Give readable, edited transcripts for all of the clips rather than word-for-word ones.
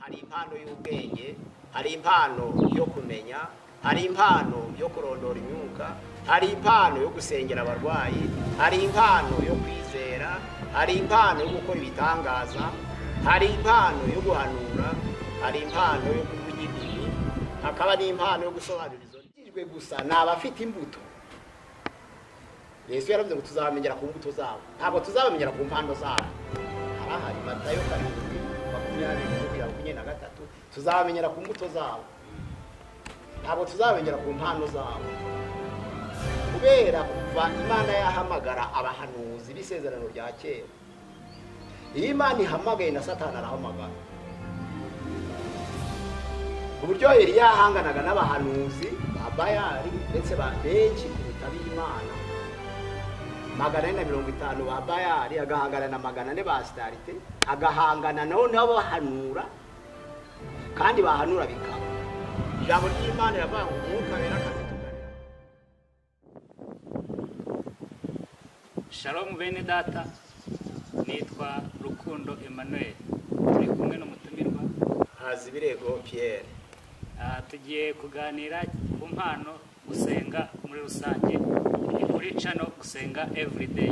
Hari impano y'ubwenge, hari impano yo kumenya, hari impano yo kurondora imyuka, hari impano yo gusengera abarwayi, hari impano yo kwizera, hari impano yo gukora ibitangaza, hari impano yo guhanura, hari impano yo kuvuga indimi, hakaba n'impano yo gusobanura izo ndimi. Gusa ni abafite imbuto. Yesu yaravuze ngo tuzabamenyera ku mbuto zabo, ntabwo tuzabamenyera ku mpano zabo. Harahari Matayo 7:23, tuzabamenyera ku mbuto zabo, ntabwo tuzabamenyera ku mpano zabo. Kubera kuva Imana yahamagara abahanuzi b'isezerano rya kera, iyo Imana ihamagaye na Satani arahamagara. Uburyo Eliya yahanganaga n'abahanuzi ba Bayali ndetse ba benshi kuruta b'Imana, 450 ba Bayali, agahangana na 400 ba Asitarite, agahangana nabo n'abahanura, kandi bahanura bikaba. Ijambo ry'Imana riravuga ngo Umwuka Wera akazitugarira. Shalom bene data, nitwa Rukundo Emmanuel, turi kumwe n'umutumirwa Ntazibirego Pierre. Tugiye kuganira ku mpano gusenga muri rusange, ni kuri channel Gusenga Everyday.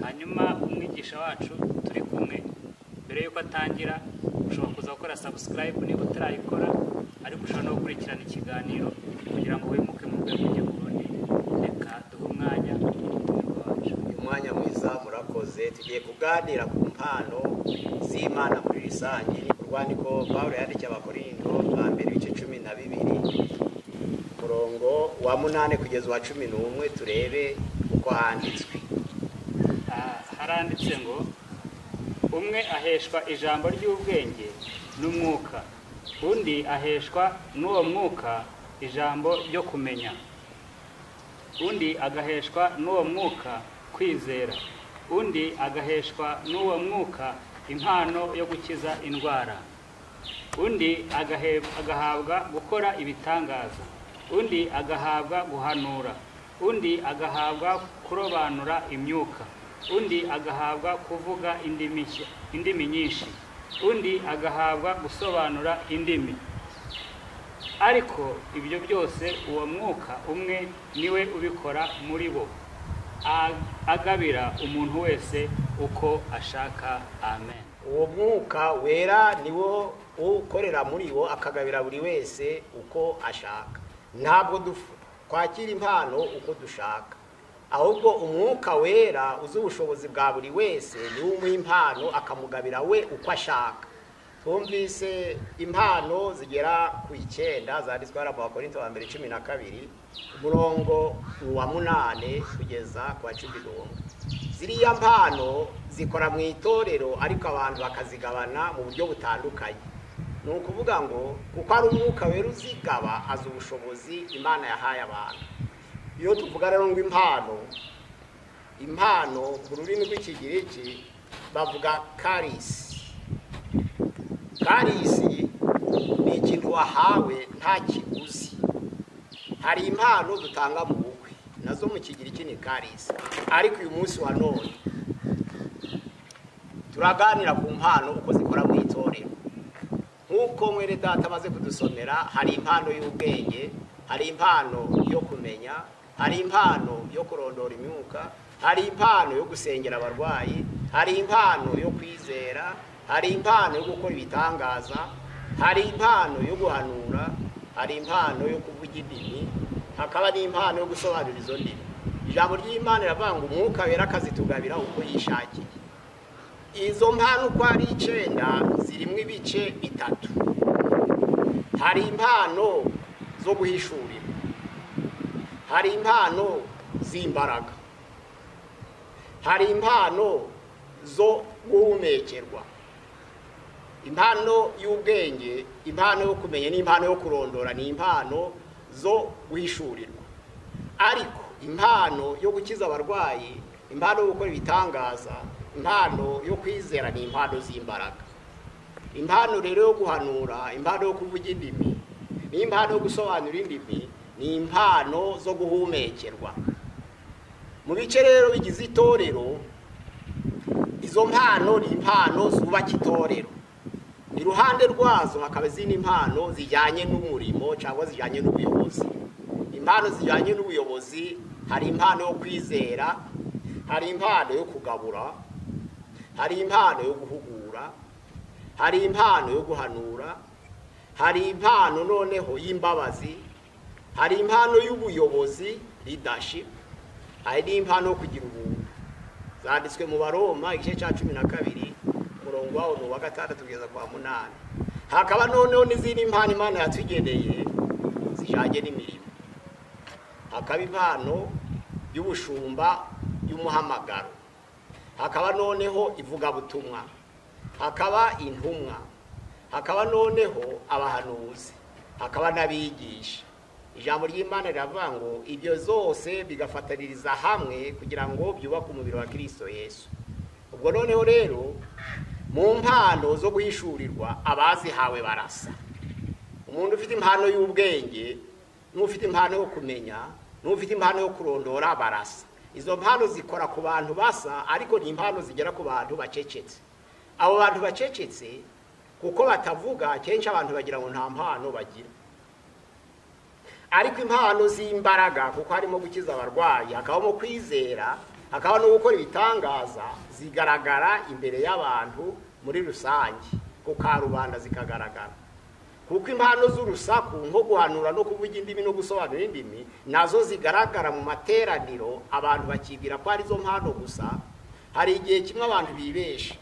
Hanyuma umwigisha wacu turi kumwe, mbere yuko atangira ushobora kuza gukora subscribe niba utarayikora, ariko ushobora no gukurikirana ikiganiro kugira ngo wimuke mu rwego ujye ku rundi. Reka duhe umwanya umutumirwa wacu. Uyu mwanya mwiza, murakoze. Tugiye kuganira ku mpano z'Imana muri rusange. Urwandiko Pawulo yandikiye Abakorinto ba mbere ibice 12 umurongo wa 8 kugeza uwa 11, turebe uko handitswe. Haranditse ngo umwe aheshwa ijambo ry'ubwenge n'umwuka, undi aheshwa n'uwo mwuka ijambo ryo kumenya, undi agaheshwa n'uwo mwuka kwizera, undi agaheshwa n'uwo mwuka impano yo gukiza indwara, undi agahabwa gukora ibitangaza, undi agahabwa guhanura, undi agahabwa kurobanura imyuka, undi agahabwa kuvuga indimi nyinshi, undi agahabwa gusobanura indimi. Ariko ibyo byose uwo mwuka umwe niwe ubikora muri bo, agabira umuntu wese uko ashaka. Amen. Uwo mwuka wera niwo ukorera muri bo, akagabira buri wese uko ashaka. Ntabwo twakira impano uko dushaka, ahubwo umwuka wera uzi ubushobozi bwa buri wese niwe umuha impano akamugabira we uko ashaka. Twumvise impano zigera ku 9 zanditswe mu Bakorinto ba mbere 12 umurongo wa 8 kugeza ku wa 11. Ziriya mpano zikora mu itorero, ariko abantu bakazigabana mu buryo butandukanye. Ni ukuvuga ngo kuko ari umwuka wera uzigaba, azi ubushobozi Imana yahaye abantu. Iyo tuvuga rero ngo impano, impano mu rurimi rw'Ikigiriki bavuga karisi. Karisi ni ikintu wahawe nta kiguzi. Hari impano dutanga mu bukwe, nazo mu Kigiriki ni karisi. Ariko uyu munsi wa none turaganira ku mpano uko zikora mu itorero. Nk'uko mwene data amaze kudusomera, hari impano y'ubwenge, hari impano yo kumenya, hari impano yo kurondora imyuka, hari impano yo gusengera abarwayi, hari impano yo kwizera, hari impano yo gukora ibitangaza, hari impano yo guhanura, hari impano yo kuvuga indimi, hakaba n'impano yo gusobanura izo ndimi. Ijambo ry'Imana riravuga ngo Umwuka Wera akazitugabira uko yishakiye. Izo mpano uko ari 9 zirimo ibice 3. Hari impano zo guhishurira, hari impano z'imbaraga, hari impano zo guhumekerwa. Impano y'ubwenge, impano yo kumenya n'impano yo kurondora ni impano zo guhishurirwa. Ariko impano yo gukiza abarwayi, impano yo gukora ibitangaza, impano yo kwizera ni impano z'imbaraga. Impano rero yo guhanura, impano yo kuvuga indimi, n'impano yo gusobanura indimi ni impano zo guhumekerwa. Mu bice rero bigize itorero, izo mpano ni impano zubaka itorero. Iruhande rwazo hakaba izindi mpano zijyanye n'umurimo cyangwa zijyanye n'ubuyobozi. Impano zijyanye n'ubuyobozi, hari impano yo kwizera, hari impano yo kugabura, hari impano yo guhugura, hari impano yo guhanura, hari impano noneho y'imbabazi, hari impano y'ubuyobozi leadership, hari n'impano yo kugira ubuntu. Zanditswe mu Baroma igice cya 12 umurongo wawo ni uwa 6 kugeza kwa 8. Hakaba noneho n'izindi mpano Imana yatugeneye zijyanye n'imirimo. Hakaba impano y'ubushumba y'umuhamagaro, hakaba noneho ivugabutumwa, hakaba intumwa, hakaba noneho abahanuzi, hakaba n'abigisha. Ijambo ry'Imana riravuga ngo ibyo zose bigafataniriza hamwe kugira ngo byubake umubiri wa Kristo Yesu. Ubwo noneho rero mu mpano zo guhishurirwa abazihawe barasa. Umuntu ufite impano y'ubwenge n'ufite impano yo kumenya n'ufite impano yo kurondora barasa. Izo mpano zikora ku bantu basa, ariko ni impano zigera ku bantu bacecetse. Abo bantu bacecetse kuko batavuga, kenshi abantu bagira ngo nta mpano bagira. Ariko impano z'imbaraga, kuko harimo gukiza abarwayi, hakabamo kwizera, hakaba no gukora ibitangaza, zigaragara imbere y'abantu muri rusange, ku karubanda zikagaragara. Kuko impano z'urusaku nko guhanura no kuvuga indimi no gusobanura indimi nazo zigaragara mu materaniro, abantu bakibwira ko ari zo mpano gusa. Hari igihe kimwe abantu bibesha,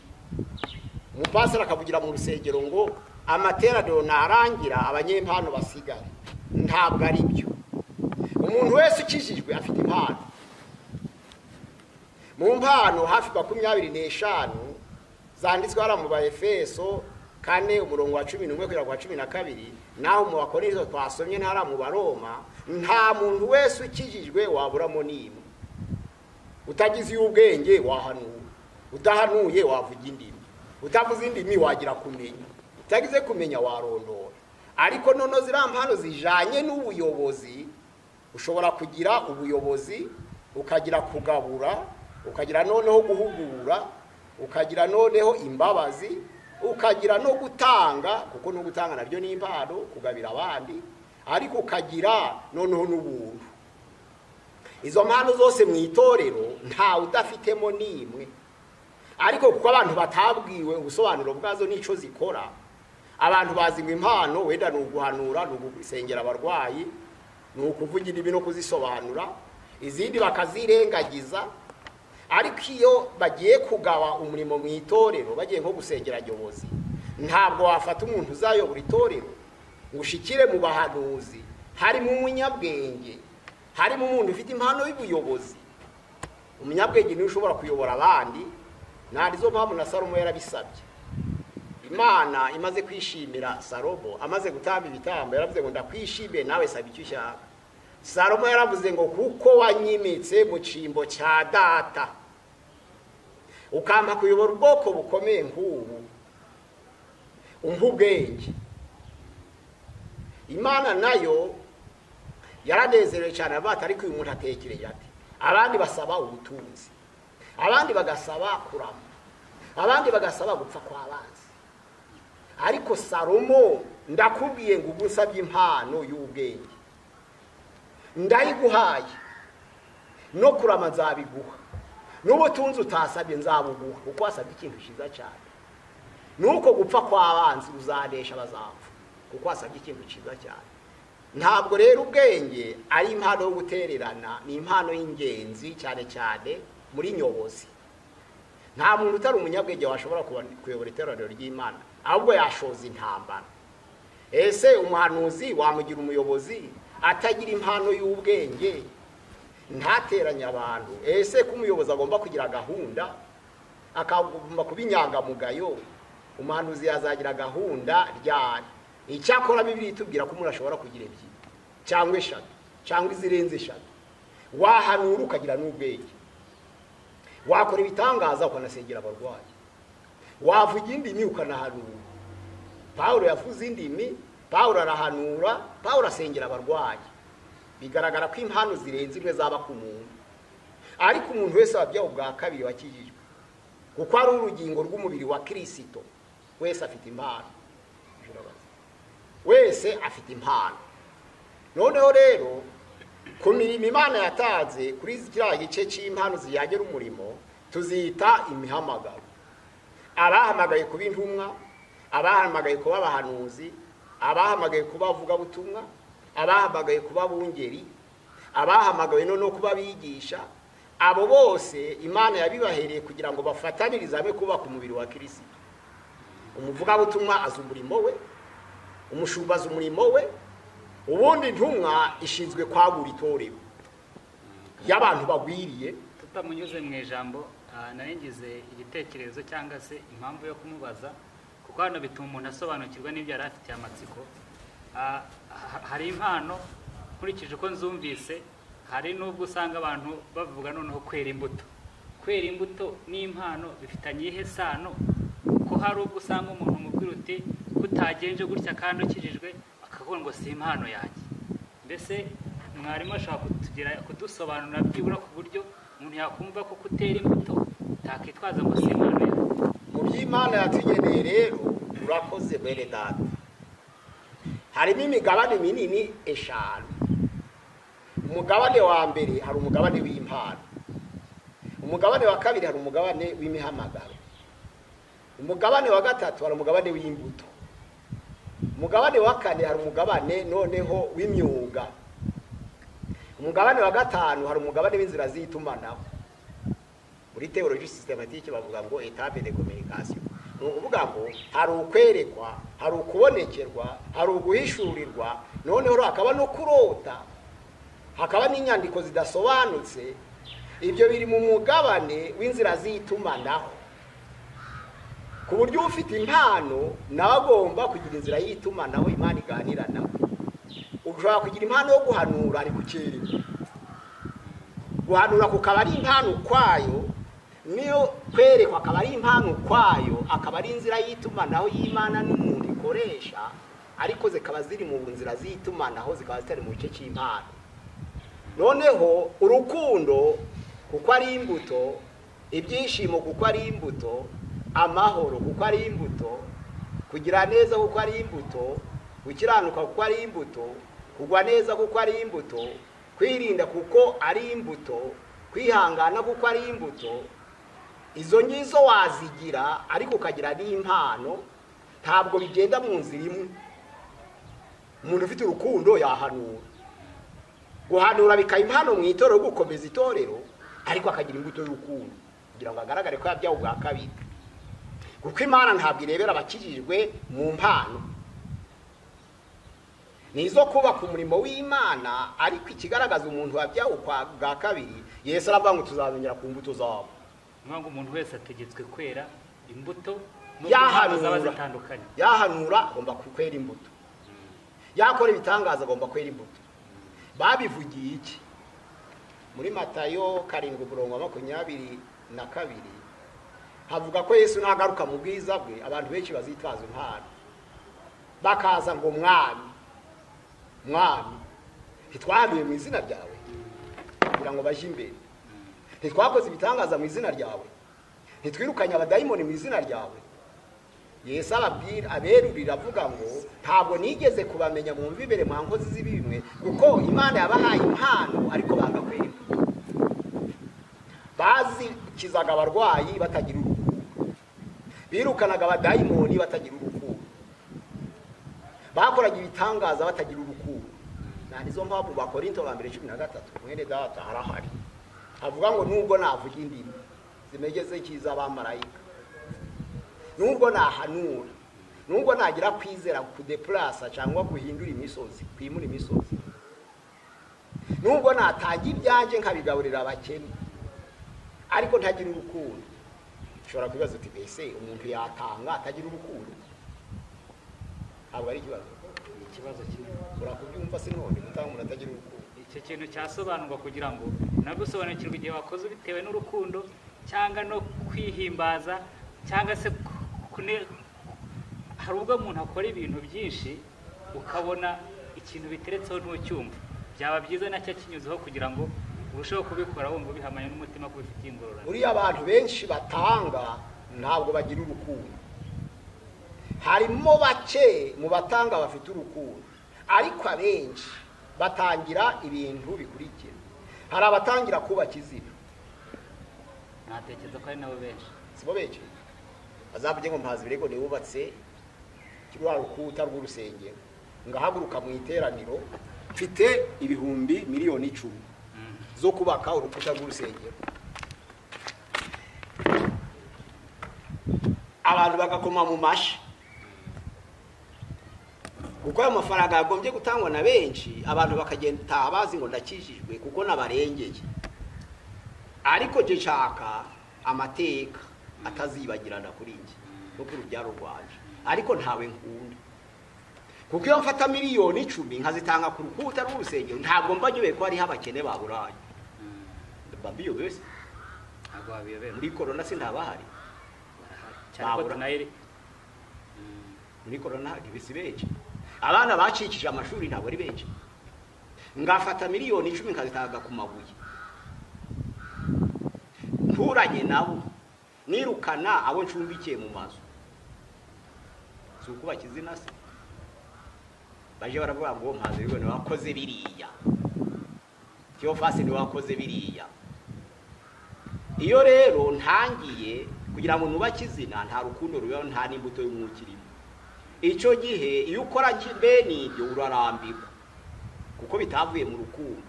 umupasiteri akavugira mu rusengero ngo amateraniro narangira abanyempano basigare. Ntabwo ari byo. Umuntu wese ukijijwe afite impano. Mu mpano hafi 25 zanditswe hariya mu Baefeso 4 umurongo wa 11 kugera ku wa 12, naho mu Bakorinto twasomye ntara mu Baroma, nta muntu wese ukijijwe waburamo n'imwe. Utagize ubwenge wahanura, udahanuye wavuga indimi, utavuze indimi wagira kumenya, utagize kumenya warondora. Ariko noneho ziriya mpano zijanye n'ubuyobozi, ushobora kugira ubuyobozi, ukagira kugabura, ukagira noneho guhugura, ukagira noneho imbabazi, ukagira no gutanga, kuko no gutanga nabyo ni impano, kugabira abandi, ariko ukagira noneho n'ubuntu. Izo mpano zose mu itorero nta udafitemo n'imwe. Ariko kuko abantu batabwiwe ubusobanuro bwazo n'ico zikora, abantu bazi ngo impano wenda ni uguhanura, ni ugusengera abarwayi, ni ukuvuga indimi no kuzisobanura, izindi bakazirengagiza. Ariko iyo bagiye kugaba umurimo mu itorero, bagiye nko gusengera nyobozi, ntabwo wafata umuntu uzayobora itorero ngo ushikire mu bahanuzi, harimo umunyabwenge, harimo umuntu ufite impano y'ubuyobozi. Umunyabwenge niwe ushobora kuyobora abandi. Nta mpamvu na Salomo yarabisabye. Imana imaze kwishimira Salomo, amaze gutamba ibitambo, yaravuze ngo ndakwishimiye, nawe saba icyo ushaka. Salomo yaravuze ngo kuko wanyimitse mu cimbo cya data, ukampa kuyobora ubwoko bukomeye nk'ubu, umpa ubwenge. Imana nayo yaranezerewe cyane, avuga ariko uyu muntu atekereye ati. Abandi basaba ubutunzi, abandi bagasaba kurama, abandi bagasaba gupfa kw'abanzi, ariko Salomo ndakubwiye ngo ubu nsabye impano y'ubwenge, ndayiguhaye, no kurama nzabiguha, n'ubutunzi utasabye nzabuguha, kuko wasabye ikintu cyiza cyane. Nuko gupfa kw'abanzi uzanesha bazapfa, kuko wasabye ikintu cyiza cyane. Ntabwo rero ubwenge ari impano yo gutererana, ni impano y'ingenzi cyane cyane muri nyobozi. Nta muntu utari umunyabwenge washobora kuyobora iteraniro ry'Imana, ahubwo yashoza intambara. Ese umuhanuzi wamugira umuyobozi atagira impano y'ubwenge, ntateranye abantu? Ese ko umuyobozi agomba kugira gahunda, akagomba kuba inyangamugayo, umuhanuzi yazagira gahunda ryari? Icyakora Bibiliya itubwira ko umuntu ashobora kugira ebyiri cyangwa eshatu cyangwa izirenze eshatu. Wahanura ukagira n'ubwenge, wakora ibitangaza ukanasengera abarwayi, wavuga indimi ukanahanura. Pawulo yavuze indimi, Pawulo arahanura, Pawulo asengera abarwayi. Bigaragara ko impano zirenze imwe zaba ku muntu. Ariko umuntu wese wabyawe ubwa kabiri wakijijwe, kuko ari urugingo rw'umubiri wa Kristo, wese afite impano. Wese afite impano. Noneho rero ku mirimo Imana yatanze kuri kiriya gice cy'impano zijyanye n'umurimo tuzita imihamagaro. Abahamagaye kuba intumwa, abahamagaye kuba abahanuzi, abahamagaye kuba abavugabutumwa, abahamagaye kuba abungeri, abahamagaye no kuba abigisha, abo bose Imana yabibahereye kugira ngo bafatanirize hamwe kubaka umubiri wa Kristo. Umuvugabutumwa azi umurimo we, umushumba azi umurimo we, ubundi intumwa ishinzwe kwagura itorero y'abantu bagwiriye. Tutamunyuze mu ijambo, nari ngize igitekerezo cyangwa se impamvu yo kumubaza, kuko hano bituma umuntu asobanukirwa n'ibyo yari afitiye amatsiko. Hari impano nkurikije uko nzumvise, hari n'ubwo usanga abantu bavuga noneho kwera imbuto. Kwera imbuto n'impano bifitanye iyihe sano? Ko hari ubwo usanga umuntu umubwira uti kutagenje gutya kandi ukijijwe, akavuga ngo si impano yanjye. Mbese mwarimu ashobora kudusobanurira byibura ku buryo umuntu yakumva ko kutera imbuto utakitwaza ngo si impano yawe. Mu by'Imana yatugeneye rero, urakoze mwene data, harimo imigabane minini 5. Umugabane wa mbere hari umugabane w'impano, umugabane wa kabiri hari umugabane w'imihamagaro, umugabane wa gatatu hari umugabane w'imbuto, umugabane wa kane hari umugabane noneho w'imyuga, umugabane wa gatanu hari umugabane w'inzira z'itumanaho. Muri théologie systématique bavuga ngo étape de communication. Ni ukuvuga ngo hari ukwerekwa, hari ukubonekerwa, hari uguhishurirwa, noneho hakaba no kurota, hakaba n'inyandiko zidasobanutse. Ibyo biri mu mugabane w'inzira z'itumanaho, ku buryo ufite impano nawe agomba kugira inzira y'itumanaho Imana iganira nawe. Ushobora kugira impano yo guhanura ariko ukerewe. Guhanura kukaba ari impano ukwayo, niyo kwerekwa akaba ari impano ukwayo, akaba ari inzira y'itumanaho y'Imana n'umuntu ikoresha, ariko zikaba ziri mu nzira z'itumanaho, zikaba zitari mu gice cy'impano. Noneho urukundo kuko ari imbuto, ibyishimo kuko ari imbuto, amahoro kuko ari imbuto, kugira neza kuko ari imbuto, gukiranuka kuko ari imbuto, kugwa neza kuko ari imbuto, kwirinda kuko ari imbuto, kwihangana kuko ari imbuto. Izo ngizo wazigira ariko ukagira n'impano, ntabwo bigenda mu nzira imwe. Umuntu ufite urukundo yahanura, guhanura bikaba impano mu itorero, gukomeza itorero, ariko akagira imbuto y'urukundo kugira ngo agaragare ko yabyawe ubwa kabiri. Kuko Imana ntabwo irebera abakijijwe mu mpano, nizo kubaka umurimo w'Imana, ariko ikigaragaza umuntu wabyawe ubwa kabiri, Yesu aravuga ngo tuzamenyera ku mbuto zabo. Ngo umuntu wese ategetswe kwera imbuto, yahanura agomba kwera imbuto, yakora ibitangaza agomba kwera imbuto. Babivugiye iki? Muri Matayo 7:22 havuga ko Yesu nagaruka mu bwiza bwe, abantu benshi bazitwaza impano, bakaza ngo mwami, mwami, ntitwahanuye mu izina ryawe kugira ngo baje imbere, ntitwakoze ibitangaza mu izina ryawe, ntitwirukanye abadayimoni mu izina ryawe. Yesu ababwira, aberurira avuga ngo ntabwo nigeze kubamenya, mwumve imbere mwa nkozi z'ibibi, kuko Imana yabahaye impano ariko banga kwera imbuto. Bazikizaga abarwayi batagira urukundo, birukanaga abadayimoni batagira urukundo, bakoraga ibitangaza batagira urukundo. Na nizo mpamvu Bakorinto ba mbere 13 mwene data harahari avuga ngo nubwo navuga indimi zimegeze kiza abamarayika, nubwo nahanura, nubwo nagira kwizera kudeplasa cyangwa guhindura imisozi, kwimura imisozi, nubwo natanga ibyanjye nkabigaburira abakene, ariko ntagira urukundo. Ushobora kwibaza uti mbese umuntu yatanga atagira urukundo? Ntabwo ari ikibazo. Ikibazo kinini. Urakubyumva se none gutanga umuntu atagira urukundo? Icyo kintu cyasobanurwa kugira ngo nagusobanukirwe igihe wakoze bitewe n'urukundo cyangwa no kwihimbaza cyangwa se hari ubwo umuntu akora ibintu byinshi ukabona ikintu biteretseho ntucyumva. Byaba byiza nacyo kinyuzeho kugira ngo urusheho kubikora wumva ubihamanye n'umutima ko bifitiye ingororano. Buriya abantu benshi batanga ntabwo bagira urukundo. Harimo bake mu batanga bafite urukundo, ariko abenshi batangira ibintu bikurikira. Hari abatangira kubaka izina, Natekereza ko ari nabo benshi. Sibo benshi bazavuge ngo Mpazi Birego niwubatse rwa rukuta rw'urusengero, ngahaguruka mu iteraniro mfite 10,000,000 zo kubaka urukuta rw'urusengero, abantu bagakoma mu mashi, kuko ayo mafaranga yagombye gutangwa na benshi, abantu bakagenda bazi ngo ndakijijwe kuko nabarengeye. Ariko je nshaka amateka atazibagirana kuri njye no ku rubyaro rwanje, ariko ntawe nkunda, kuko iyo mfata 10,000,000 nkazitanga ku rukuta rw'urusengero ntabwo mba nyobewe ko hariho abakene baburaye. Babiyobewe se? Ntabwo babiyobewe. Muri korona se ntabahari? Cyane ko tunayiri muri korona ntibisi benshi, abana bacikije amashuri ntabwo ari benshi. Ngafata 10,000,000 nkazitanga ku mabuye, nturanye nabo, nirukana abo ncumbikiye mu mazu. Si ukubaka izina se? Baje baravuga ngo Mpazi Birego ni wakoze biriya, Theophas ni wakoze biriya. Iyo rero ntangiye kugira ngo nubake izina, nta rukundo rubaho, nta n'imbuto y'umwuka irimo. Icyo gihe iyo ukora bene ibyo urarambirwa, kuko bitavuye mu rukundo.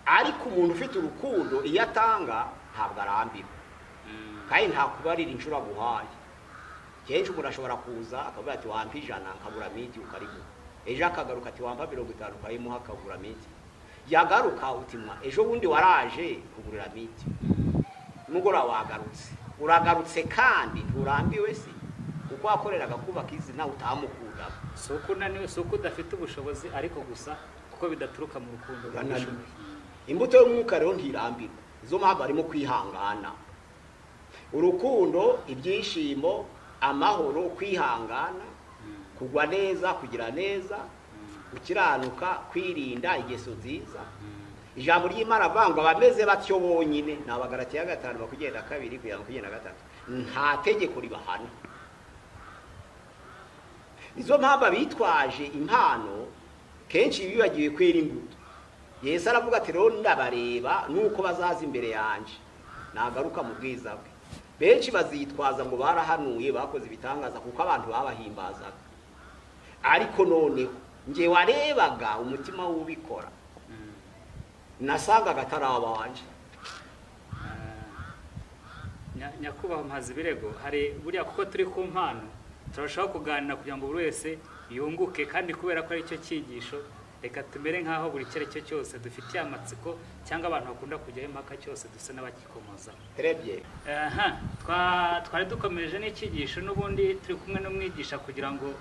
Ariko umuntu ufite urukundo iyo atanga ntabwo arambirwa, kandi nta kubarira inshuro aguhaye. Kenshi umuntu ashobora kuza akavuga ati wampa 100 nkabura miti ukarimuha, ejo akagaruka ati wampa 50 ukayimuha akagura miti, yagaruka utimwa ejo bundi waraje kugurira miti, nimugoroba wagarutse, uragarutse kandi nturambiwe se, kuko wakoreraga kubaka izina utamukunda. Si uko unaniwe, si uko udafite ubushobozi, ariko gusa kuko bidaturuka mu rukundo. Imbuto y'umwuka rero ntirambirwa, izo mpamvu harimo kwihangana, urukundo, ibyishimo, amahoro, kwihangana, kugwa neza, kugira neza, gukiranuka, kwirinda ingeso nziza. Ijambo ry'Imana avuga ngo abameze batyo bonyine ni Abagalatiya 5:22 kugera 23, nta tegeko ribahana. Izo mpamvu abitwaje impano kenshi bibagiwe kwera imbuto. Yesu aravuga ati rero ndabareba nuko bazaza imbere yanje nagaruka mu bwiza bwe. Benshi bazitwaza ngo barahanuye, bakoze ibitangaza kuko abantu babahimbazaga, ariko noneho nge warebaga umutima w'ubikora nasangaga atari abanje. Nyakubahwa Mpazi Birego, hari buriya kuko turi ku mpano turashobora kuganira kugira ngo buri wese yunguke, kandi kubera ko ari cyo cyigisho reka tumere nk'aho buri icyo ari cyo cyose dufitiye amatsiko cyangwa abantu bakunda kujyaho impaka cyose dusa n'abakikomoza. Twari dukomeje n'icyigisho n'ubundi turi kumwe n'umwigisha kugira ngo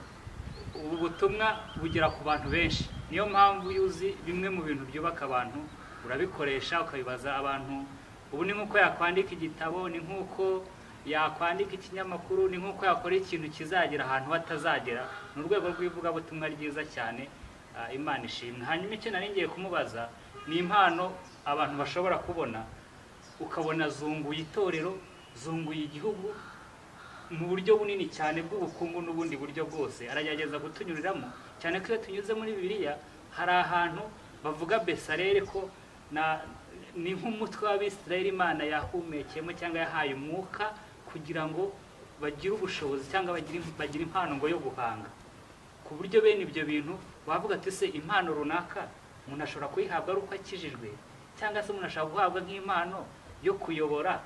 ubu butumwa bugera ku bantu benshi. Niyo mpamvu yuzi bimwe mu bintu byubaka abantu urabikoresha ukabibaza abantu. Ubu ni nk'uko yakwandika igitabo, ni nk'uko yakwandika ikinyamakuru, ni nk'uko yakora ikintu kizagera ahantu hatazagera. Ni urwego rw'ivugabutumwa ryiza cyane, Imana ishimwe. Hanyuma icyo nari ngiye kumubaza ni impano abantu bashobora kubona, ukabona zunguye itorero, zunguye igihugu mu buryo bunini cyane bw'ubukungu n'ubundi buryo bwose. Aragerageza kutunyuriramo cyane ko iyo tunyuze muri Bibiliya hari ahantu bavuga Besareli ko ni nk'umutwe w'Abisirayeli Imana yahumekeyemo cyangwa yahaye umwuka kugira ngo bagire ubushobozi cyangwa bagire impano ngo yo guhanga, ku buryo bene ibyo bintu wavuga ati se impano runaka umuntu ashobora kuyihabwa ari uko akijijwe, cyangwa se umuntu ashobora guhabwa nk'impano yo kuyobora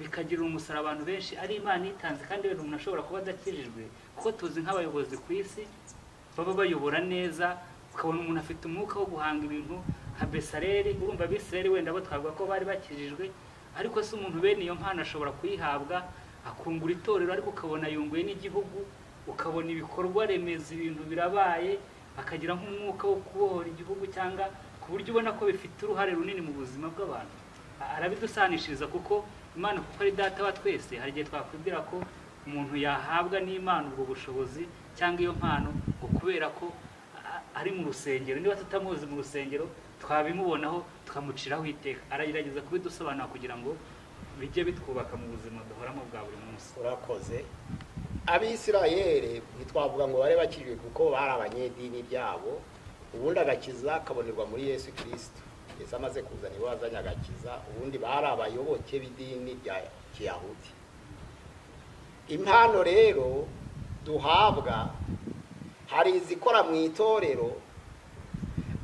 bikagirira umusaruro abantu benshi ari Imana itanze, kandi wenda umuntu ashobora kuba adakijijwe, kuko tuzi nk'abayobozi ku isi baba bayobora neza, ukabona umuntu afite umwuka wo guhanga ibintu nka Besareli. Urumva Abisirayeli wenda bo twavuga ko bari bakijijwe, ariko se umuntu bene iyo mpano ashobora kuyihabwa akungura itorero, ariko ukabona yunguye n'igihugu, ukabona ibikorwa remezo ibintu birabaye, akagira nk'umwuka wo kubohora igihugu, cyangwa ku buryo ubona ko bifite uruhare runini mu buzima bw'abantu. Arabidusanishiriza kuko Imana kuko ari data wa twese, hari igihe twakwibwira ko umuntu yahabwa n'Imana ubwo bushobozi cyangwa iyo mpano ngo kubera ko ari mu rusengero, niba tutamuzi mu rusengero twabimubonaho tukamuciraho iteka. Aragerageza kubidusobanura kugira ngo bijye bitwubaka mu buzima duhoramo bwa buri munsi. Urakoze. Abisirayeli ntitwavuga ngo bare bakijwe kuko bari abanyedini ryabo. Ubundi agakiza kabonerwa muri Yesu Kristo. Yesu amaze kuza niwe wazanye agakiza. Ubundi bari abayoboke b'idini rya Kiyahudi. Impano rero duhabwa hari izikora mu itorero,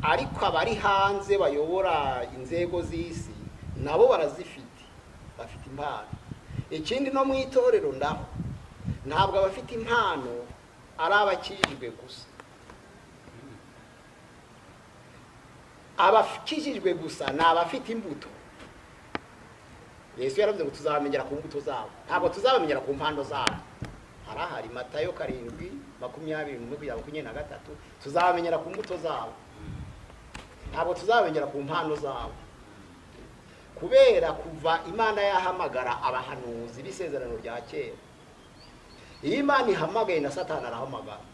ariko abari hanze bayobora inzego z'isi nabo barazifite, bafite impano. Ikindi no mu itorero ndaho ntabwo abafite impano ari abakijijwe gusa. Abakijijwe gusa ni abafite imbuto. Yesu yaravuze ngo tuzabamenyera ku mbuto zabo, ntabwo tuzabamenyera ku mpano zabo. Harahari Matayo 7:21-23, tuzabamenyera ku mbuto zabo, ntabwo tuzabamenyera ku mpano zabo. Kubera kuva Imana yahamagara abahanuzi b'isezerano rya kera, iyo Imana ihamagaye na Satani arahamagara.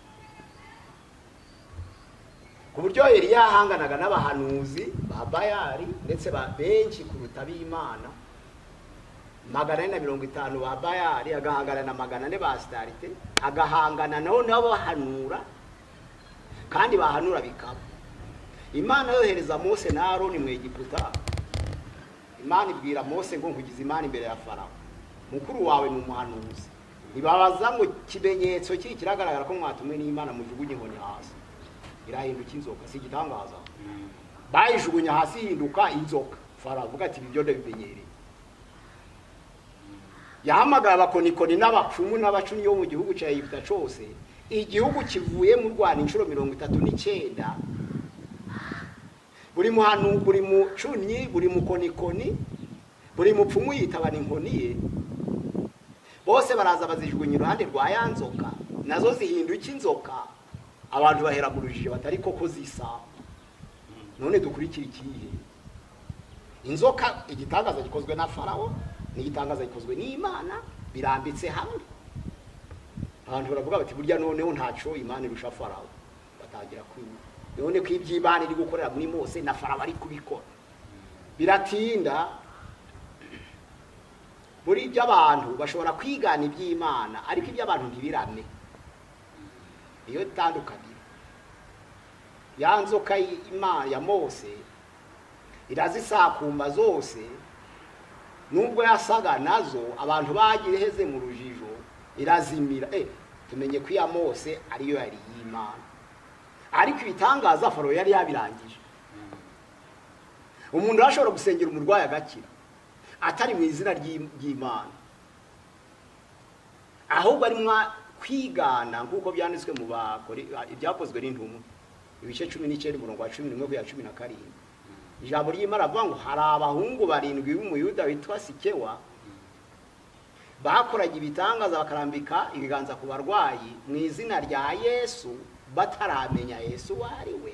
Ku buryo Eliya yahanganaga n'abahanuzi ba Bayali ndetse ba benshi kuruta b'Imana, 450 ba Bayali, agahangana na 400 ba Asitarite, agahangana nabo n'abahanura, kandi bahanura bikaba. Imana yohereza Mose na Aroni mu Egiputa. Imana ibwira Mose ngo nkugize Imana imbere ya Farawo, mukuru wawe ni umuhanuzi. Ibabaza ngo kimenyetso kiri kiragaragara ko mwatumwe n'Imana, mujugunye inkoni hasi. Irahinduka inzoka, si igitangaza? Bayijugunya hasi ihinduka inzoka. Farawo avuga ati ibyo ndabimenyereye. Yahamagara abakonikoni n'abapfumu n'abacunyi bo mu gihugu cya Egiputa cyose. Igihugu kivuye mu Rwanda inshuro 39. Buri muhanu, buri mucunyi, buri mukonikoni, buri mupfumu yitabana inkoni ye. Bose baraza bazijugunya iruhande rwa ya nzoka, nazo zihinduka inzoka. Abantu bahera mu rujijo batari koko zisa. None dukurikira ikihe? Inzoka, igitangaza gikozwe na Farawo n'igitangaza gikozwe n'Imana birambitse hamwe. Abantu baravuga bati burya noneho ntaco Imana irusha Farawo. Batangira kwiba. None ko iby'Imana iri gukorera muri Mose na Farawo ari kubikora. Biratinda. Muri iby'abantu bashobora kwigana iby'Imana, ariko iby'abantu ntibirame. Iyo tandukaniro. Ya nzoka y'Imana ya Mose irazisakumba zose, nubwo yasaga nazo abantu bagiheze mu rujijo, irazimira. Tumenye ko iya Mose ariyo yari y'Imana. Ariko ibitangaza Farawo yari yabirangije. Umuntu arashobora gusengera umurwayi agakira atari mu izina ry'Imana, ahubwo ari mwa kwigana, nk'uko byanditswe mu bakore ibyakozwe n'intumwa ibice 19 umurongo wa 11 kugera 17. Ijambo ry'Imana avuga ngo hari abahungu barindwi b'Umuyuda witwa Sikewa bakoraga ibitangaza bakarambika ibiganza ku barwayi mu izina rya Yesu bataramenya Yesu uwo ari we.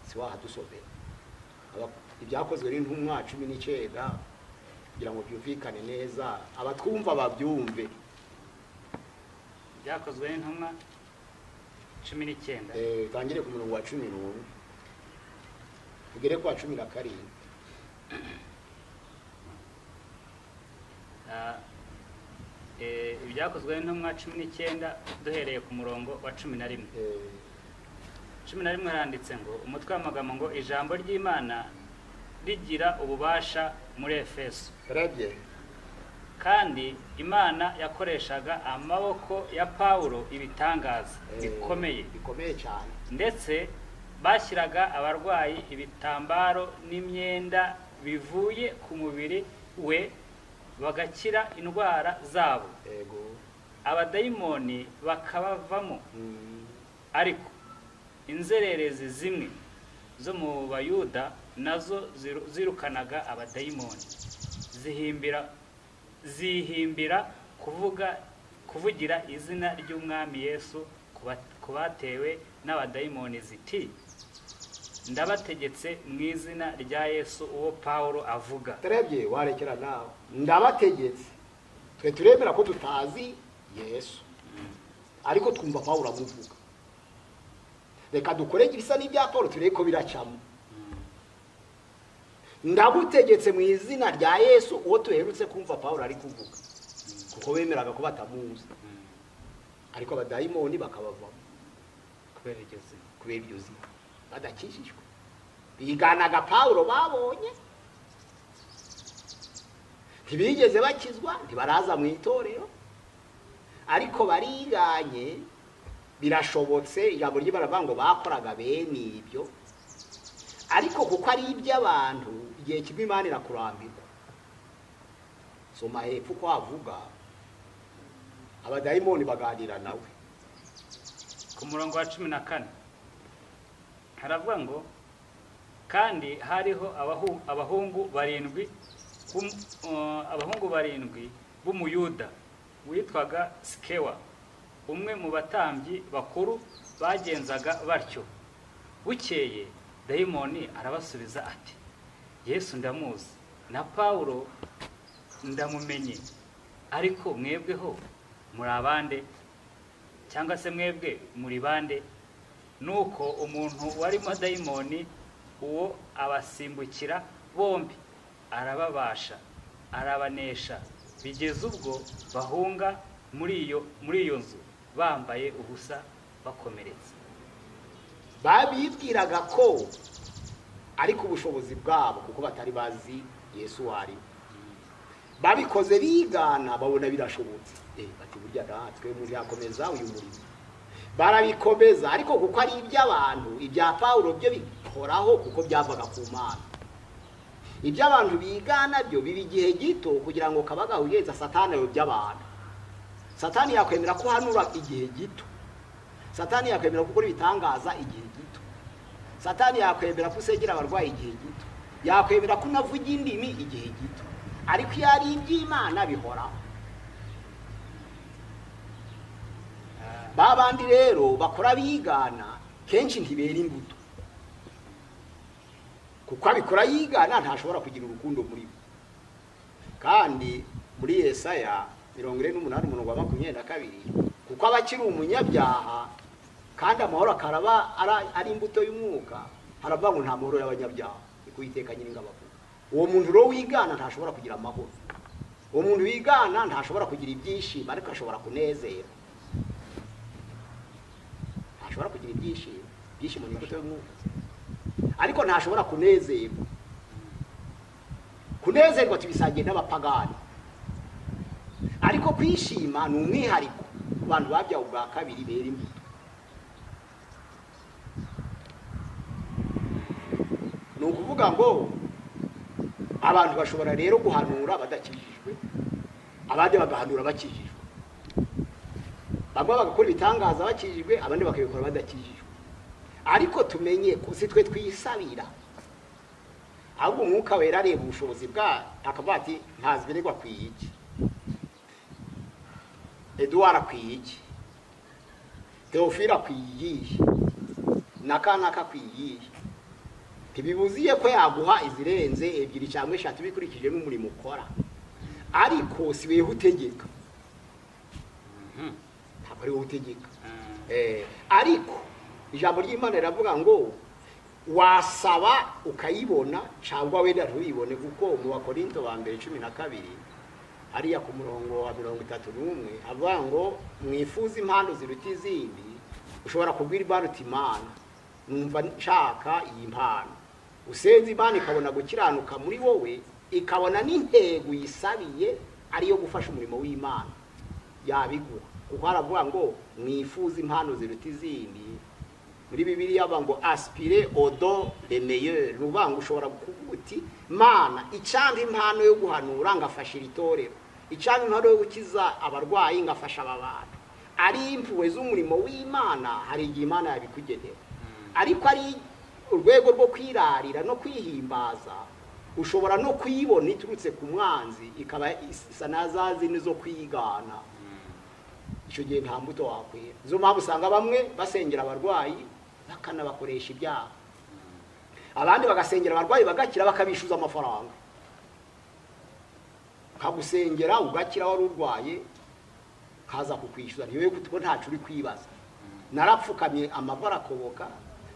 Si wahadusomera ibyakozwe n'intumwa 19 kugira ngo byumvikane neza, abatwumva babyumve. Ibyakozwe n'intumwa 19. Tangire ku murongo wa 11 tugere kwa 17. Ibyakozwe n'intumwa 19 duhereye ku murongo wa 11. 11 haranditse ngo umutwe w'amagambo ngo ijambo ry'Imana rigira ububasha muri Efeso. Kandi Imana yakoreshaga amaboko ya Paulo ibitangaza bikomeye bikomeye cyane, ndetse bashyiraga abarwayi ibitambaro n'imyenda bivuye ku mubiri we bagakira indwara zabo. Abadayimoni bakabavamo. Ariko inzererezi zimwe zo mu Bayuda nazo zirukanaga abadayimoni, zihimbira kuvugira izina ry'Umwami Yesu kubatewe n'abadayimoni ziti ndabategetse mu izina rya Yesu uwo Paulo avuga. Terebye warekera nawe, ndabategetse. Twe turemera ko tutazi Yesu, ariko twumva Paulo amuvuga. Reka dukore ibisa n'ibya Paulo turebe ko biracamo. Ndagutegetse mu izina rya Yesu uwo tuherutse kumva Paulo ari kuvuga, kuko bemeraga ko batamuzi. Ariko abadayimoni bakabavamo kubera iryo zina. Kubera iryo zina badakijijwe, biganaga Pawulo babonye, ntibigeze bakizwa, ntibaraza mu itorero, ariko bariganye. Birashobotse, ijambo ry'Imana rivuga ngo bakoraga bene ibyo, ariko kuko ari iby'abantu, igihe kimwe Imana irakurambirwa. Soma hepfo uko havuga, abadayimoni baganira nawe. Ku murongo wa 14 haravuga ngo: "Kandi hariho abahungu barindwi b'Umuyuda witwaga Sikewa, umwe mu batambyi bakuru, bagenzaga batyo. Bukeye dayimoni arabasubiza ati: 'Yesu ndamuzi, na Pawulo ndamumenye, ariko mwebweho muri abande? Cyangwa se mwebwe muri bande?' Nuko umuntu warimo dayimoni uwo abasimbukira bombi, arababasha, arabanesha, bigeze ubwo bahunga muri iyo nzu bambaye ubusa, bakomeretse." Babibwiraga ko ariko ubushobozi bwabo, kuko batari bazi Yesu wari babikoze bigana, babona birashobotse. Bati burya natwe umuntu yakomeza uyu murimo. Barabikomeza, ariko kuko ari iby'abantu, ibya Pawulo byo bihoraho kuko byavaga ku Mana. Iby'abantu bigana byo biba igihe gito kugira ngo kabaga ugenza Satani ayobya abantu. Satani yakwemera ko hanura igihe gito, Satani yakwemera ko ukora ibitangaza igihe gito, Satani yakwemera ko usengera abarwayi igihe gito, yakwemera ko unavuga indimi igihe gito, ariko iyo ari iby'Imana bihoraho. Ba bandi rero bakora bigana kenshi ntibera imbuto, kuko abikora yigana ntashobora kugira urukundo muri bo. Kandi muri Yesaya 48 umurongo wa 22, kuko aba akiri umunyabyaha kandi amahoro akaraba ari imbuto y'umwuka, haravuga ngo nta mahoro y'abanyabyaha, ni Uwiteka Nyiringabo avuga. Uwo muntu rero wigana ntashobora kugira amahoro, uwo muntu wigana ntashobora kugira ibyishimo, ariko ashobora kunezerwa. Ntashobora kugira ibyishimo, ibyishimo ni imbuto y'umwuka, ariko ntashobora kunezerwa. Kunezerwa tubisangiye n'abapagani, ariko kwishima ni umwihariko ku bantu babyawe ubwa kabiri bera imbuto. Ni ukuvuga ngo abantu bashobora rero guhanura badakijijwe, abandi bagahanura bakijijwe, bamwe bagakora ibitangaza bakijijwe, abandi bakabikora badakijijwe. Ariko tumenye ko si twe twisabira, ahubwo Umwuka Wera areba ubushobozi bwa akavuga ati: "Ntazwirirwa akwiye iki? Eduard akwiye iki? Teofile akwiye iyihe? Naka akwiye iyihe?" Ntibibuziye ko yaguha izirenze ebyiri cyangwa eshatu bikurikije n'umurimo ukora, ariko si weho utegeka, ntabwo ari wowe utegeka. Ariko ijambo ry'Imana riravuga ngo wasaba ukayibona cyangwa wenda ntuyibone, kuko mu Bakorinto ba mbere 12 hariya ku murongo wa 31 avuga ngo mwifuze impano ziruta izindi. Ushobora kubwira Imana uti: "Imana, numva nshaka iyi mpano." Usenze Imana ikabona gukiranuka muri wowe, ikabona n'intego uyisabiye ariyo gufasha umurimo w'Imana, yabiguha, kuko haravuga ngo mwifuze impano ziruta izindi. Muri Bibiliya bavuga ngo "aspirez aux dons les meilleurs". Ni ukuvuga ngo ushobora kuvuga uti: "Mana, icampa impano yo guhanura ngafasha iri torero, icampa impano yo gukiza abarwayi ngafasha aba bantu", ari impuhwe z'umurimo w'Imana, hari igihe Imana yabikugenera. Ariko ari urwego rwo kwirarira no kwihimbaza, ushobora no kuyibona iturutse ku mwanzi, ikaba isa na za zindi zo kwigana. Icyo gihe nta mbuto wakwera. Nizo mpamvu usanga bamwe basengera abarwayi bakanabakoresha ibyaha, abandi bagasengera abarwayi bagakira bakabishyuza amafaranga. Nkagusengera ugakira wari urwaye, kaza kukwishyuza, niwe kuko ntacu uri kwibaza: "Narapfukamye amavi arakoboka,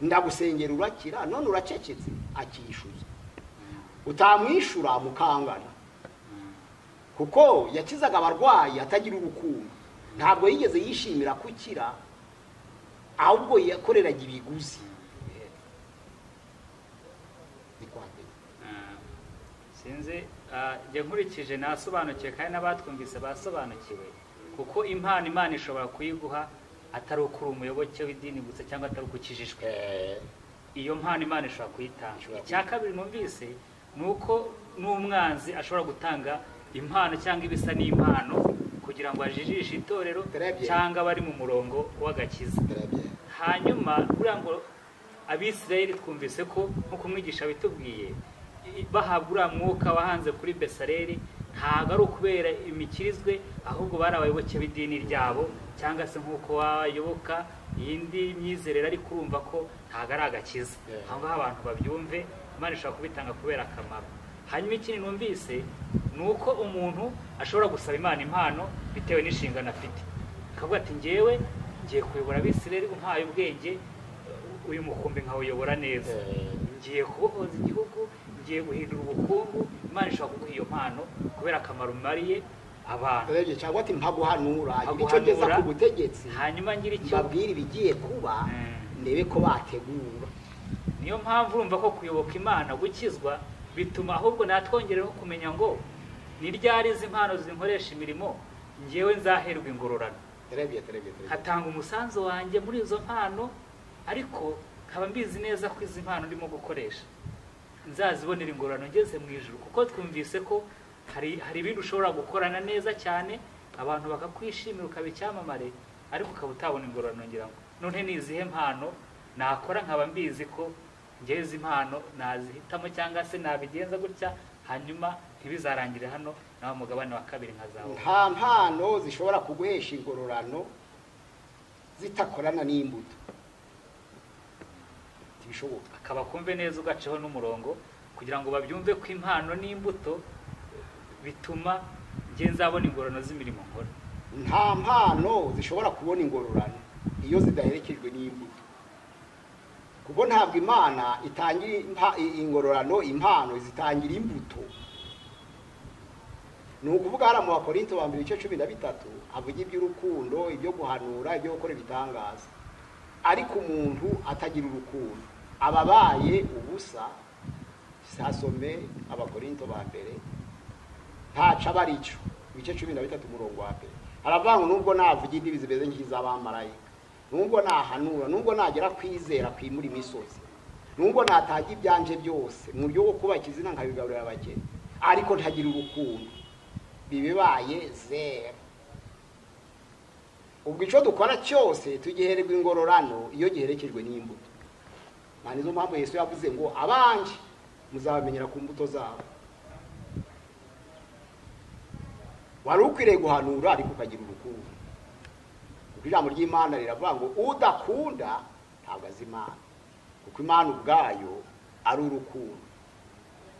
ndagusengera urakira, none uracecetse." Akishyuza, utamwishyura mukangana, kuko yakizaga abarwayi atagira urukundo. Ntabwo yigeze yishimira kukira, ahubwo yakoreraga ibiguzi. Ni kwa mbere. Sinzi, njye nkurikije nasobanukiwe kandi n'abatwumvise basobanukiwe, kuko impano Imana ishobora kuyiguha atari uko uri umuyoboke w'idini gusa cyangwa atari uko ukijijwe. Iyo mpano Imana ishobora kuyitanga. Ishobora. Icya kabiri numvise ni uko n'umwanzi ashobora gutanga impano cyangwa ibisa n'impano kugira ngo ajijishe itorero Très bien. cyangwa abari mu murongo w'agakiza. Très bien. Hanyuma buriya ngo Abisirayeli twumvise ko nk'uko umwigisha bitubwiye, bahabwa uriya mwuka wahanze kuri Besareli, ntabwo ari ukubera imikirizwe, ahubwo bari abayoboke b'idini ryabo, cyangwa se nk'uko wayoboka iyindi myizerere, ariko urumva ko ntabwo ari agakiza. Aho ngaho abantu babyumve, Imana ishobora kubitanga kubera akamaro. Hanyuma ikindi numvise ni uko umuntu ashobora gusaba Imana impano bitewe n'inshingano afite, akavuga ati njyewe ngiye kuyobora Abisirayeli, umpaye ubwenge uyu mukumbi nkawuyobora neza, ngiye kubohoza igihugu, ngiye guhindura ubukungu. Imana ishobora kuguha iyo mpano kubera akamaro umariye abantu. Très bien. Cyangwa ati mpaguhanura, icyo ngeza Mpaguhanura. ku butegetsi, hanyuma ngira icyo mbabwire ibigiye kuba, ndebe ko bategura. Niyo mpamvu urumva ko kuyoboka Imana, gukizwa, bituma ahubwo natwongereho kumenya ngo ni ryari izi mpano zinkoresha imirimo ngewe nzaherwa ingororano, Très bien, très bien, très bien. nkatanga umusanzu wanjye muri izo mpano, ariko nkaba mbizi neza ko izi mpano ndimo gukoresha nzazibonera ingororano ngeze mu ijuru, kuko twumvise ko hari ibindi ushobora gukorana neza cyane abantu bakakwishimira ukaba icyamamare, ariko ukaba utabona ingororano. Ngira ngo none ni izihe mpano nakora nkaba mbizi ko ngewe izi mpano nazihitamo cyangwa se nabigenza gutya, hanyuma ntibizarangire hano, nawe mugabane wa kabiri nkazawubona? Nta mpano zishobora kuguhesha ingororano zitakorana n'imbuto, ntibishoboka. Akaba kumve neza, ugaceho n'umurongo kugira ngo babyumve ko impano n'imbuto bituma njye nzabona ingororano z'imirimo nkora. Nta mpano zishobora kubona ingororano iyo zidaherekejwe n'imbuto, kuko ntabwo Imana itangira ingororano, impano zitangira imbuto. Ni ukuvuga hariya mu Bakorinto ba mbere ibice 13 avuga iby'urukundo, ibyo guhanura, ibyo gukora ibitangaza, ariko umuntu atagira urukundo aba abaye ubusa. Sasome Abakorinto ba mbere, ntaco aba arico. Ibice 13 umurongo wa mbere haravuga ngo nubwo navuga indimi zimeze nk'iz'abamarayika, nubwo nahanura, nubwo nagera kwizera kwimura imisozi, nubwo natanga ibyanje byose mu buryo bwo kubaka izina nkabigaburira abakene, ariko ntagira urukundo, bibibaye zero. Ubwo icyo dukora cyose tugihererwa ingororano iyo giherekejwe n'imbuto. Nta nizo mpamvu Yesu yavuze ngo abanje muzabamenyera ku mbuto zabo. Wari ukwiriye guhanura ariko ukagira urukundo, kuko ijambo ry'Imana riravuga ngo udakunda ntabwo azi Imana, kuko Imana ubwayo ari urukundo.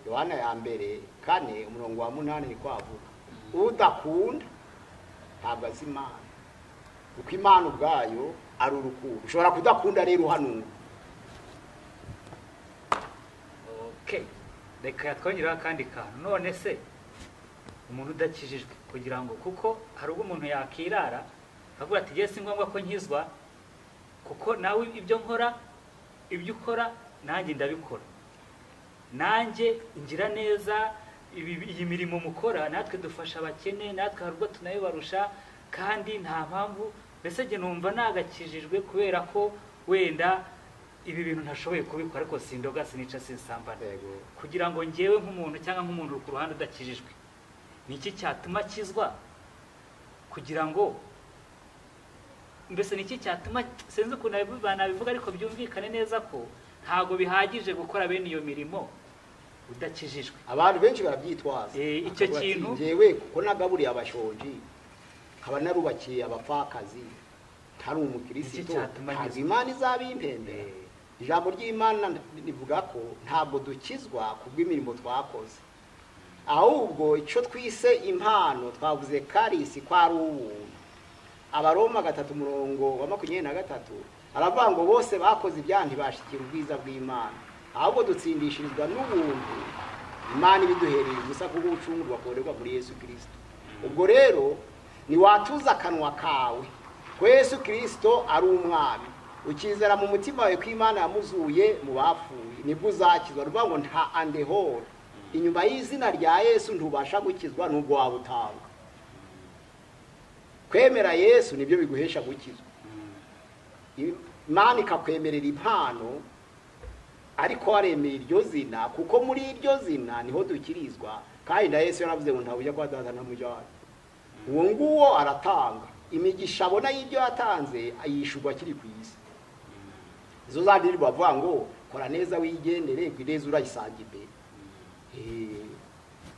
Yohana ya mbere 4 umurongo wa 8 niko avuga, udakunda ntabwo azi Imana, kuko Imana ubwayo ari urukundo. Ushobora kudakunda rero uhanura. Okay, reka twongeraho akandi kantu. None se umuntu udakijijwe, kugira ngo, kuko hari ubwo umuntu yakirara akavuga ati si ngombwa ko nkizwa, kuko nawe ibyo nkora, ibyo ukora nanjye ndabikora, nanjye ngira neza, iyi mirimo mukora natwe dufasha abakene, natwe hari ubwo tunabibarusha, kandi nta mpamvu mbese njye numva nagakijijwe kubera ko wenda ibi bintu ntashoboye kubikora, ariko sindoga, sinica, sinsambana. Kugira ngo ngewe nk'umuntu cyangwa nk'umuntu ku ruhande udakijijwe, ni iki cyatuma akizwa? Kugira ngo mbese ni iki cyatuma, sinzi ukuntu nabivuga ariko byumvikane neza ko ntabwo bihagije gukora bene iyo mirimo udakijijwe. Abantu benshi barabyitwaza. Icyo Bakavuga ati, kintu njyewe kuko nagaburiye abashonji, nkaba narubakiye abapfakazi, ntari umukristo, Iki cyatuma ntabwo nkizwa. Imana izabimpembera. Ijambo ry'Imana rivuga ko ntabwo dukizwa kubw'imirimo twakoze, ahubwo icyo twise impano twavuze karisi ko ari ubuntu. Abaroma 3 umurongo wa 23 aravuga ngo bose bakoze ibyaha ntibashikira ubwiza bw'Imana, ahubwo dutsindishirizwa n'ubuntu Imana ibiduhereye gusa kubwo gucungurwa kubonerwa muri Yesu Kristo. Ubwo rero Niwatuza akanwa kawe ko Yesu Kristo ari umwami, ukizera mu mutima wawe ko Imana yamuzuye mu bapfuye, nibwo uzakizwa. Ruvuga ngo nta andehoro inyuma y'izina rya Yesu ntubasha gukizwa nubwo waba utanga. Kwemera Yesu nibyo biguhesha gukizwa. Imana ikakwemerera impano ariko waremeye iryo zina, kuko muri iryo zina niho dukirizwa. Kandi na Yesu yaravuze ngo ntawe ujya kwa data ntamujyana. Uwo nguwo aratanga imigisha abona y'ibyo yatanze, ayishurwa akiri ku isi. Izo zandirirwa bavuga ngo kora neza wigendere, ngo ineza urayisanga imbere.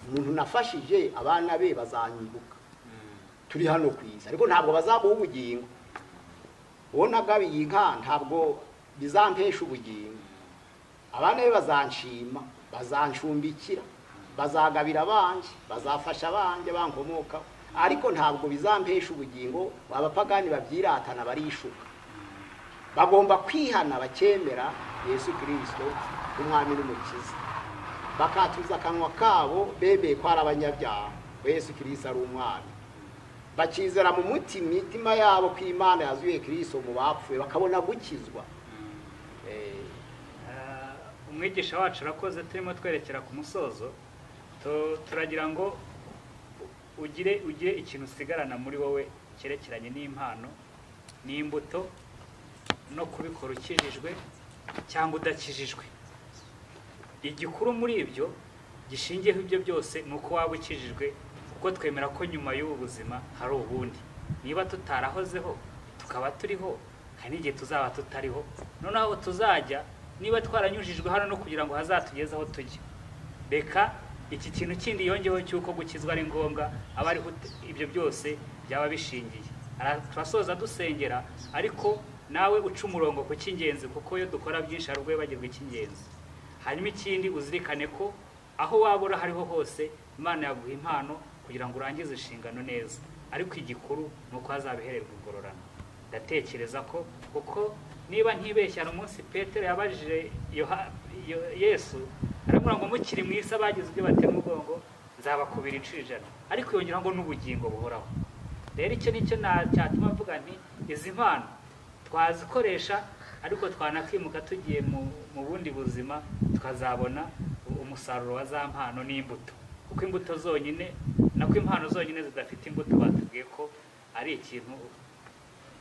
Umuntu nafashije abana be bazanyibuka turi hano ku isi, ariko ntabwo bazamuha ubugingo. Uwo nagabiye inka ntabwo bizampesha ubugingo. Abana be bazanshima, bazancumbikira, bazagabira abanje, bazafasha abanje bankomokaho, ariko ntabwo bizampesha ubugingo. Abapagani babyiratana barishuka. Bagomba kwihana bakemera Yesu Kristo umwami n'umukiza, bakatuza akanwa kabo bemeye ko ari abanyabyaha, ko Yesu Kristo ari umwami, bakizera mu mitima yabo ko Imana yazuye Kristo mu bapfuye, bakabona gukizwa. Umwigisha wacu arakoze. Turimo twerekera ku musozo, turagira ngo ugire ikintu usigarana muri wowe cyerekeranye n'impano n'imbuto no kubikora ukijijwe cyangwa udakijijwe. Igikuru muri ibyo gishingiyeho ibyo byose ni uko waba ukijijwe, kuko twemera ko nyuma y'ubu buzima hari ubundi. Niba tutarahozeho tukaba turiho, hari n'igihe tuzaba tutariho. Noneho aho tuzajya, niba twaranyujijwe hano no kugira ngo hazatugeze aho tujya, reka iki kintu kindi yongeyeho cy'uko gukizwa ari ngombwa, aba ariho ibyo byose byaba bishingiye. Turasoza dusengera, ariko nawe uca umurongo ku cy'ingenzi, kuko iyo dukora byinshi hari ubwo wibagirwa icy'ingenzi. Hanyuma ikindi uzirikane ko aho waba uri hariho hose Imana yaguha impano kugira ngo urangize inshingano neza, ariko igikuru ni uko hazabihererwa ingororano. Ndatekereza ko kuko niba ntibeshya, umunsi Petero yabajije Yesu aramubwira ngo mukiri mu isi abagize ibyo batema umugongo nzabakubira inshuro 100, ariko yongeraho ngo n'ubugingo buhoraho. Rero icyo nicyo cyatuma mvuga nti izi mpano twazikoresha, ariko twanakimuka tugiye mu bundi buzima tukazabona umusaruro wa za mpano n'imbuto. Kuko imbuto zonyine, nako impano zonyine zidafite imbuto batubwiye ko ari ikintu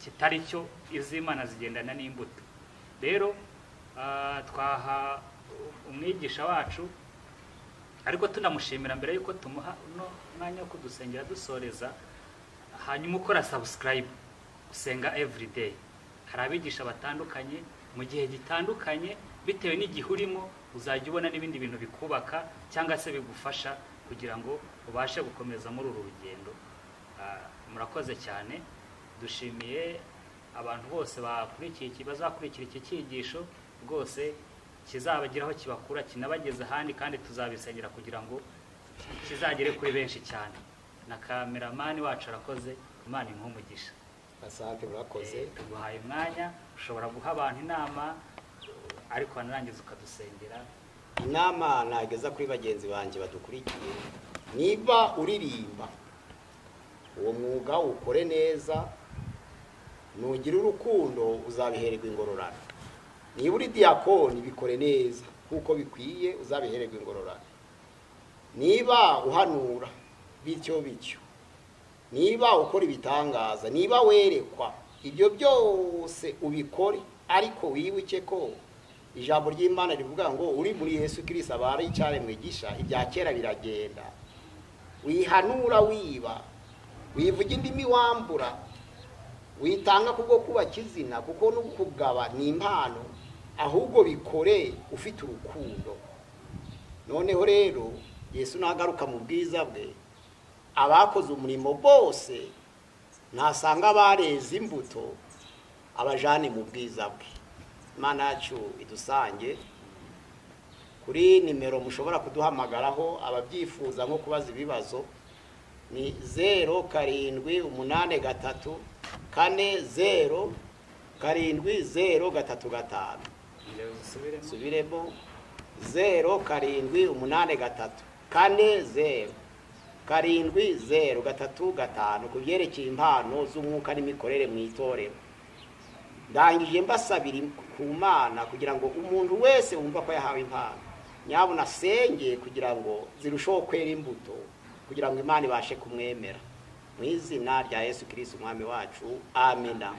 kitari cyo, iz'Imana zigendana n'imbuto. Rero twaha umwigisha wacu, ariko tunamushimira mbere yuko tumuha uno mwanya wo kudusengera dusoreza. Hanyuma ukora subscribe, usenga everyday. Hari abigisha batandukanye mu gihe gitandukanye, bitewe n'igihe urimo uzajya ubona n'ibindi bintu bikubaka cyangwa se bigufasha kugira ngo ubashe gukomeza muri uru rugendo. Murakoze cyane. Dushimiye abantu bose bakurikiye bazakurikira iki cyigisho, rwose kizabagiraho kibakura kinabageze ahandi, kandi tuzabisengera kugira ngo kizagere kuri benshi cyane. Na kameramani wacu arakoze, Imana imuhe umugisha. Asante, murakoze. Tuguhaye umwanya, ushobora guha abantu inama, ariko wanarangiza ukadusengera. Inama nageza kuri bagenzi banjye badukurikiye, niba uririmba uwo mwuga ukore neza, nugira urukundo uzabihererwa ingororano. Niba uri diyakoni bikore neza kuko bikwiye, uzabihererwa ingororano. Niba uhanura bityo bityo, niba ukora ibitangaza, niba werekwa, ibyo byose ubikore, ariko wibuke ko ijambo ry'Imana rivuga ngo uri muri Yesu Kristo aba ari icyaremwe gisha, ibya kera biragenda. Wihanura wiba, wivuga indimi wambura, witanga kubwo kubaka izina, kuko no kugaba ni impano, ahubwo bikore ufite urukundo. Noneho rero Yesu nagaruka mu bwiza bwe, abakoze umurimo bose ntasanga bareze imbuto, abajane mu bwiza bwe. Imana yacu idusange. Kuri nimero mushobora kuduhamagaraho ababyifuza nko kubaza ibibazo ni 0 7 8 3 4 0 7 0 3 5. Subiremo 0 7 8 3 4 0 7035 ku byerekeye impano z'umwuka n'imikorere mu itorero. Ndangije mbasabira ku Mana kugira ngo umuntu wese wumva ko yahawe impano nyabuna asenge kugira ngo zirusheho kwera imbuto, kugira ngo Imana ibashe kumwemera. Mu izina rya Yesu Kristo Umwami wacu, amina.